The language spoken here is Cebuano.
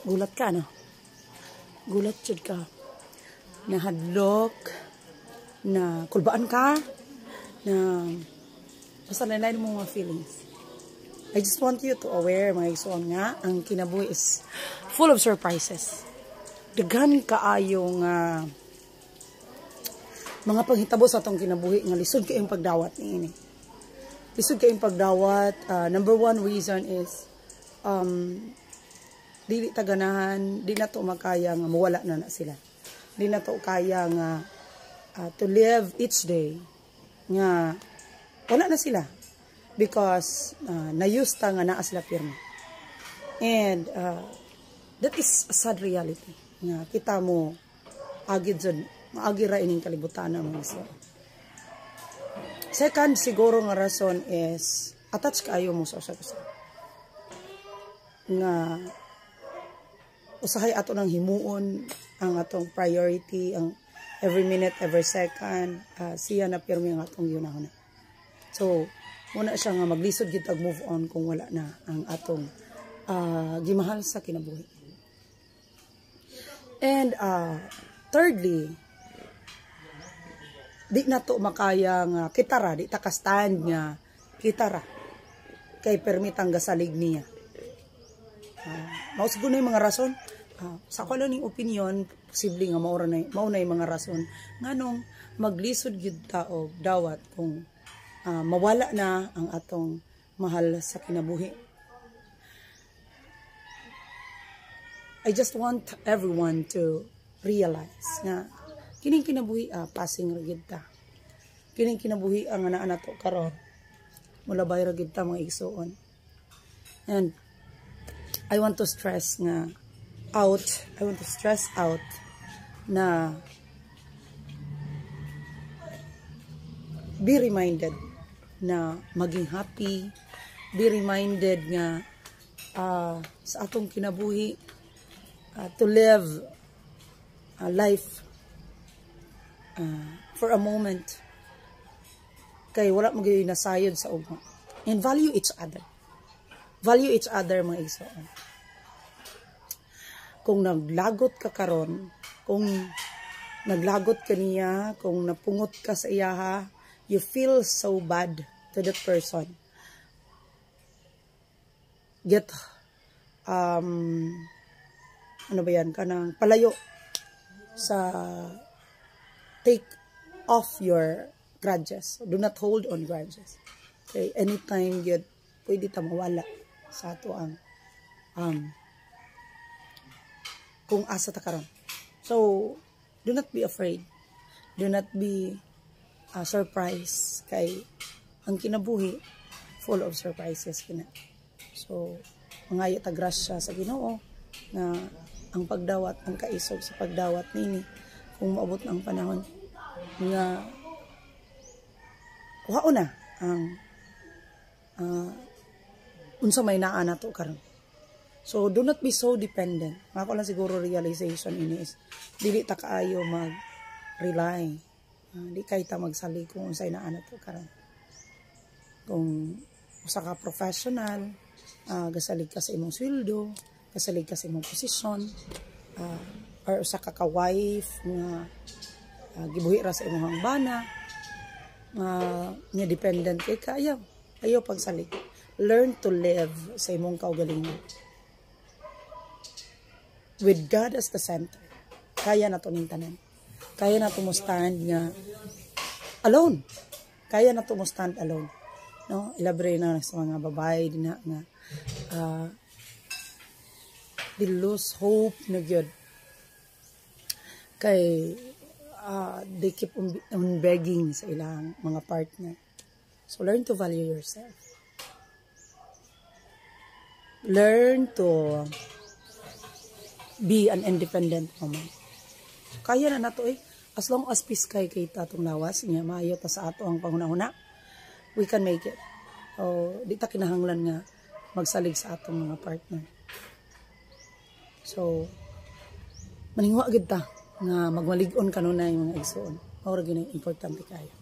Gulat ka, no? Gulat jud ka. Nahadlok, na kulbaan ka, na basta lain mo mga feelings. I just want you to aware, mga igsoon, nga ang kinabuhi is full of surprises. Daghan kaayo nga mga panghitabo sa atong kinabuhi nga lisod kaayong pagdawat niini. Lisod kaayong pagdawat. Number one reason is dili ta ganahan, di na to makaya nga mawala na na sila. Di na to kaya nga to live each day nga wala na sila because na-use ta nga naa sila pirmi. And that is a sad reality nga kita mo agi jud, maagi ra ining kalibutan ng mga igsoon. Second siguro nga rason is attach kaayo mo sa usa ka usa. Nga usahay ato nang himuon ang atong priority, ang every minute, every second, siya na pirmi ang atong gihunahuna. So, muna siya nga maglisod gyud tag move on kung wala na ang atong gimahal sa kinabuhi. And thirdly, di na to makaya nga kita ra, di ta ka-stand nga kita ra kay permitang gasalig niya. Mao siguro na yung mga rason. Sa ako lang ning opinion, posible nga mao na yung mga rason nganong maglisod gyud ta og dawat kung mawala na ang atong mahal sa kinabuhi. I just want everyone to realize nga kining kinabuhi passing ra gyud ta. Kining kinabuhi ang naa nato karon, mulabay ra gyud ta, mga igsuon. And I want to stress out na be reminded na maging happy, be reminded nga sa atong kinabuhi to live a life for a moment kay wala mo gyud nasayod sa ugma, and value each other, value each other, mga igsoon. Kung naglagot ka karon, kung naglagot ka niya, kung napungot ka sa iyaha, you feel so bad to that person, get ano ba yan, kanang palayo sa, take off your grudges. Do not hold on grudges. Okay, anytime yun, pwede ta mawala sa ato ang kung asa ta karon. So, do not be afraid. Do not be surprised kay ang kinabuhi full of surprises kina. So, mangayo ta grasya sa Ginoo nga ang pagdawat, ang kaisog sa pagdawat nini kung maabot na ang panahon nga kuhaon na ang unsa may naa nato karon. So do not be so dependent. Ako lang siguro realization ini is dili ta kaayo mag rely. Di kay ta magsalig kung unsay naa nato karon. Kung usa ka professional, gasalig ka sa imong sweldo, gasalig ka sa imong posisyon, or usa ka ka-wife nga gibuhi ra sa imong bana, nga dependent kay ka, ayaw. Ayaw pagsalig. Learn to live sa imong kaugalingon. With God as the center, kaya na to ning tanan. Kaya na to mo stand nga alone. Kaya na to mo stand alone. No? Ilabre na sa mga babae din na nga they lose hope na gyud. Kay they keep on begging sa ilang mga partner. So learn to value yourself. Learn to be an independent woman. So, kaya na nato eh. As long as peace kay kita atong lawas, niya maayo ta sa ato ang panghuna-huna, we can make it. So, di ta kinahanglan nga magsalig sa atong mga partner. So, maningwa gid ta nga magmalig-on kanunay, mga igsoon. Mao ra gyud importante kayo.